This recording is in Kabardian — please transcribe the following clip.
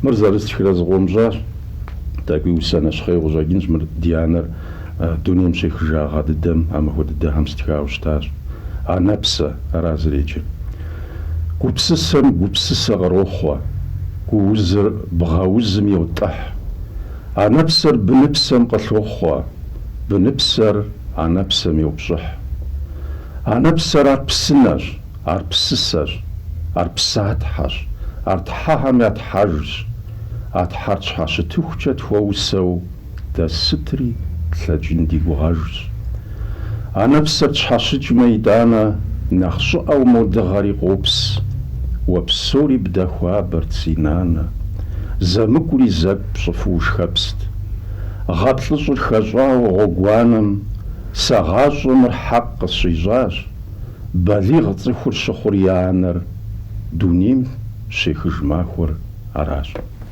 Мыр зэрыстхрэ зыкъом щӏащ. Тӏэкӏуи усэ нэщхъейуэ къыщӏэкӏынщ мыр ди анэр дунейм щехыжа гъэ дыдэм, а махуэ дыдэхэм стхауэ щытащ. Анэпсэ, ара зэреджэр. Гупсысэм гупсысэ кърохъуэ, гуузыр бгъэузым йотӏыхь. Анэпсэр быныпсэм къылъохъуэ, быныпсэр анэпсэм йопщӏыхь. Анэпсэр ар псынэщ, ар псысэщ, ар псатхьэщ, ар тхьэхэм я тхьэжщ. А тхьэр тщхьэщытыхукӏэ тхуэусэу дэ сытри тлъэкӏын ди гугъэжщ. Анэпсэр тщхьэщыкӏмэ итӏанэ, нэхъ щӏыӏэу мо дыгъэри къопс. Уэ псори бдэхуабэрт, си нанэ, зэмыкӏури зэкӏу пщӏыфу ушхэпст. Гъэ плӏыщӏыр хэщӏауэ гъуэгуанэм, сэ гъащӏэм мыр хьэкъ къысщищӏащ, балигъ цӏыхур щыхъур и анэр дунейм щехыж махуэр аращ.